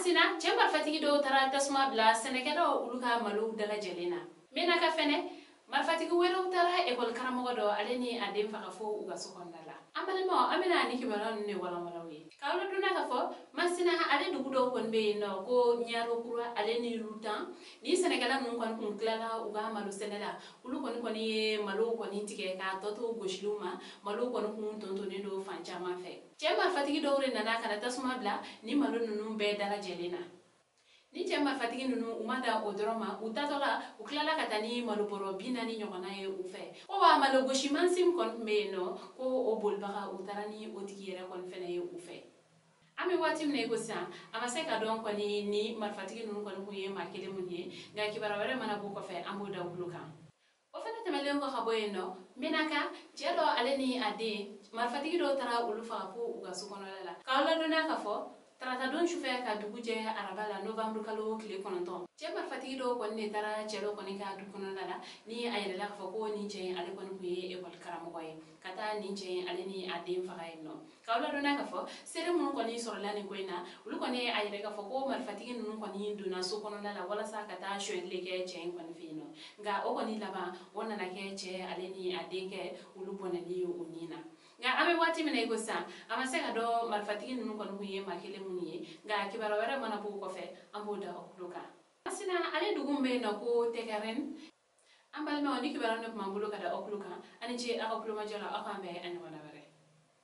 Masina, cɛ marifatigi dɔw taara tasuma bila sɛnɛkɛlaw olu ka malow dalajɛlen na. Menaka fɛnɛ, marifatigi wɛrɛw taara ekɔli karamɔgɔ dɔ ale ni a den faga fo u ka so kɔnɔna la. An balimaw, an bɛna ni kibaruya ninnu de walanwalan aw ye. K'aw ladɔnniya k'a fɔ Masina ale dugu dɔw kɔni bɛ yen nɔ ko Ɲarokura ale ni Rutan. Ni sɛnɛkɛla ninnu kɔni kun tilala u ka malo sɛnɛ la, olu kɔni ye malow kɔni tigɛ k'a tɔ to gosiliw ma. Malow kɔni kun tontonnen don fan caman fɛ. Cɛ marifatigi dɔw de nana ka na tasuma bila ni malo ninnu bɛɛ dalajɛlen na. Ni cɛ marifatigi ninnu, u ma da o dɔrɔn ma, u tatɔ la, u tilala ka taa ni malobɔrɔ 40 ɲɔgɔnna ye u fɛ. Ko wa malo gosi mansin kɔni tun bɛ yen nɔ, ko o bolibaga, u taara ni o tigi yɛrɛ kɔni fɛnɛ ye u fɛ. An bɛ waati min na i ko sisan, a ma se ka dɔn kɔni ni marifatigi ninnu kɔni kun ye maa kelen mun ye, nka kibaruya wɛrɛ mana bɔ kɔfɛ, an b'o da u tulo kan. O fana tɛmɛlen kɔ ka bɔ yen nɔ, Menaka, cɛ dɔ ale ni a den, marifatigi dɔw taara olu faga fo u ka so kɔnɔla la. K'aw ladɔnniya k'a fɔ taratadon sufɛ ka dugu jɛ araba la, novembre kalo tile 9, cɛ marifatigi dɔw kɔni de taara cɛ dɔ kɔni ka du kɔnɔna la, ni a yɛrɛla k'a fɔ ko nin cɛ in ale kɔni kun ye ekɔli karamɔgɔ ye, ka taa nin cɛ in ale ni a den faga yen nɔ. K'aw ladɔnniya k'a fɔ seere minnu kɔni sɔrɔla nin ko in na, olu kɔni a yɛrɛ k'a fɔ ko marifatigi ninnu kɔni donna so kɔnɔna la walasa ka taa sonyɛli de kɛ cɛ in kɔni fɛ yen nɔ, nka o kɔni laban o nana kɛ cɛ ale ni a denkɛ olu bɔnɛli ye u ni na. Nka an bɛ waati min na i ko sisan, a ma se ka dɔn marifatigi ninnu kɔni kun ye maa kelen minnu ye, nka kibaruya wɛrɛ mana bɔ o kɔfɛ, an b'o da o tulo kan. Masina ale dugu min bɛ yen nɔ ko Tɛkɛrɛn. An balimaw, ni kibaruya ne tun b'an bolo ka da aw tulo kan. Aw ni ce aw ka tulomajɔ la. Aw k'an bɛn a ɲɔgɔnna wɛrɛ.